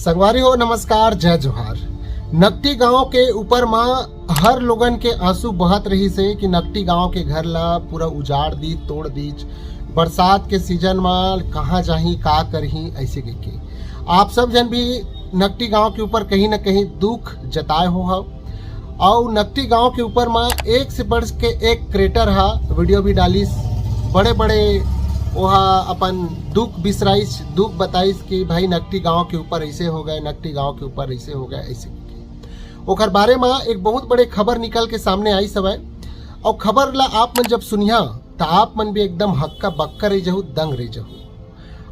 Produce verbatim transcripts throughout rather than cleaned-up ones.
संगवारी हो, नमस्कार, जय जोहार। नकटी गांव के ऊपर म हर लोगन के आंसू बहत रहिस हे कि नकटी गांव के घर ला पूरा उजाड़ दीच, तोड़ दीच, बरसात के सीजन म कहाँ जाही, का करही, ऐसे कहिके आप सब झन भी नकटी गांव के ऊपर कहीं न कहीं दुख जताए हो हव। अउ नकटी गांव के ऊपर म एक से बढ़ के एक क्रिएटर हा वीडियो भी डालिस, बड़े बड़े ओहा अपन दुख बिसराइस, दुख बताइस कि भाई नकटी गांव के ऊपर ऐसे हो गए, नकटी गांव के ऊपर ऐसे हो गए, ऐसे करके। ओकर बारे म एक बहुत बड़े खबर निकल के सामने आइस हवय। अउ खबर ला आप मन जब सुनिहा त आप मन भी एकदम हक्का बक्का रह जहू, दंग रह जहू।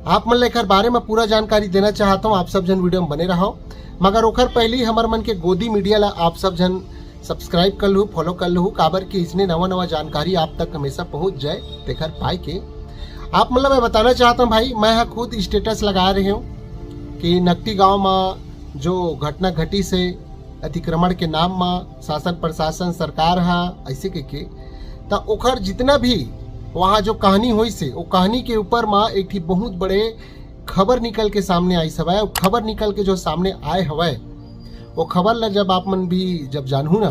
आप मन ला एकर बारे म पूरा जानकारी देना चाहत हूँ, आप सब झन वीडियो म बने रहव। मगर ओकर पहली हमर मन के गोदी मीडिया ला आप सब झन सब्सक्राइब कर लहू, फॉलो कर लहू, काबर कि इसने नवा नवा जानकारी आप तक हमेशा पहुंच जाए, तेकर पाए के। आप मन ला मैं बताना चाहत हूँ भाई, मैं ह खुद स्टेटस लगा रहे हूँ कि नकटी गांव म जो घटना घटिस हे अतिक्रमण के नाम म, शासन प्रशासन सरकार ह ऐसे कहिके, त ओकर जितना भी वहाँ जो कहानी होइस हे, वो कहानी के ऊपर म एक ठी बहुत बड़े खबर निकल के सामने आइस हवय। अउ खबर निकल के जो सामने आए हवय, वो खबर ला जब आप मन भी जब जानहू ना,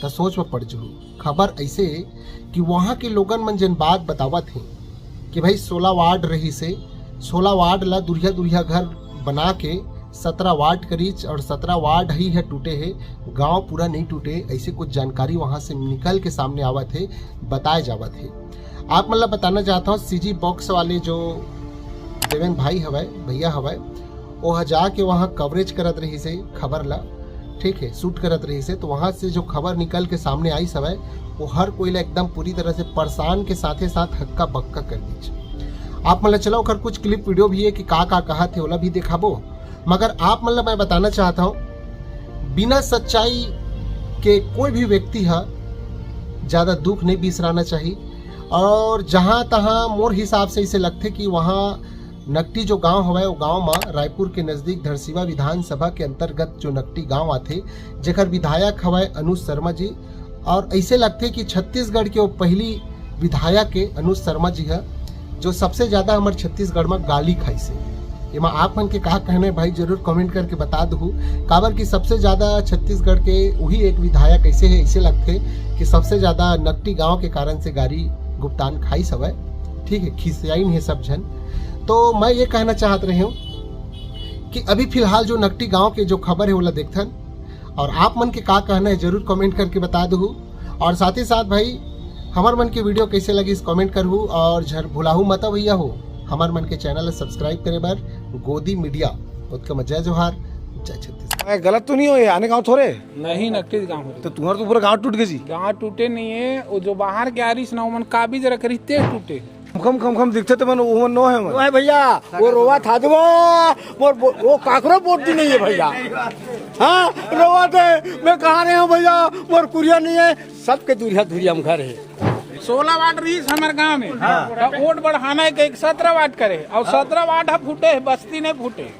त सोच म पड़ जहू। खबर ऐसे कि वहाँ के लोगन मन जेन बात बतावत हे कि भाई सोलह वार्ड रहिस हे, सोलह वार्ड ला दुरिहा दुरिहा घर बना के सत्रह वार्ड करिच और सत्रह वार्ड ही है टूटे हे, गांव पूरा नहीं टूटे, ऐसे कुछ जानकारी वहाँ से निकल के सामने आवत हे, बताए जावत हे। आप मन ला बताना चाहत हूँ, सीजी बॉक्स वाले जो देवेन भाई हवय, भैया हवय, वो ह जाके वहाँ कवरेज करत रहिस हे खबर ला, ठीक है, शूट करत रहिस हे। तो वहाँ से जो खबर निकल के सामने आइस हवय, वो हर कोई ला एकदम पूरी तरह से परेशान के साथे साथ हक्का बक्का कर दीच। आप मन ला चला ओकर कुछ क्लिप वीडियो भी है कि का का कहत हे, ओला भी दिखाबो। मगर आप मन ला मैं बताना चाहत हूँ, बिना सच्चाई के कोई भी व्यक्ति ह ज्यादा दुख नहीं बिसराना चाहिए। और जहाँ तहाँ मोर हिसाब से इसे लगथे कि वहाँ नकटी जो गांव हवय, वो गांव म रायपुर के नजदीक धरसीवा विधानसभा के अंतर्गत जो नकटी गांव आथे, जेकर विधायक हवय अनुज शर्मा जी, और ऐसे लगथे कि छत्तीसगढ़ के वो पहली विधायक के अनुज शर्मा जी ह, जो सबसे ज्यादा हमर छत्तीसगढ़ म गाली खाइस हे। एमा आप मन के का कहना है भाई, जरूर कमेंट करके बता दहू, काबर कि सबसे ज्यादा छत्तीसगढ़ के वही एक विधायक ऐसे है, ऐसे लगथे कि सबसे ज्यादा नकटी गांव के कारण से गाली गुप्तान खाइस हवय, ठीक है, खिसियाइन है सब झन। तो मैं ये कहना चाहत रहे हूँ कि अभी फिलहाल जो नकटी गांव के जो खबर है, ओला देखथन, और आप मन के का कहना है, जरूर कमेंट करके बता दहू। और साथ ही साथ भाई, हमर मन के वीडियो कैसे लगिस, कमेंट करहू, और झन भुलाहू मत भैया हो, हमर मन के चैनल ला सब्सक्राइब करे बर गोदी मीडिया। ओतके म जय जोहार, जय छत्तीसगढ़। मैं गलत तो नहीं हो, ये आने गाँव थोरे? नहीं, नकटी गाँव हो। तो तुम्हारा तो पूरा गाँव टूट गया जी। गाँव टूटे नहीं है, वो जो बाहर के आ रही ना, ओमन काबिज रख रही, ते टूटे। खम खम खम दिखते तो मन, वो मन नो है मन। वो है भैया, वो रोवा था दो, मोर बो-, वो काकरो बोटी नहीं है भैया। हाँ, रोवा थे, मैं कहाँ रहे हूँ भैया, मोर कुरिया नहीं है, सबके दूरिया दूरिया में घर है। सोलह वार्ड रहीस हमर गांव में, हाँ। तो वोट बढ़ाना है कि एक सत्रह वार्ड करे, और सत्रह वार्ड ह फूटे है, बस्ती नहीं फूटे।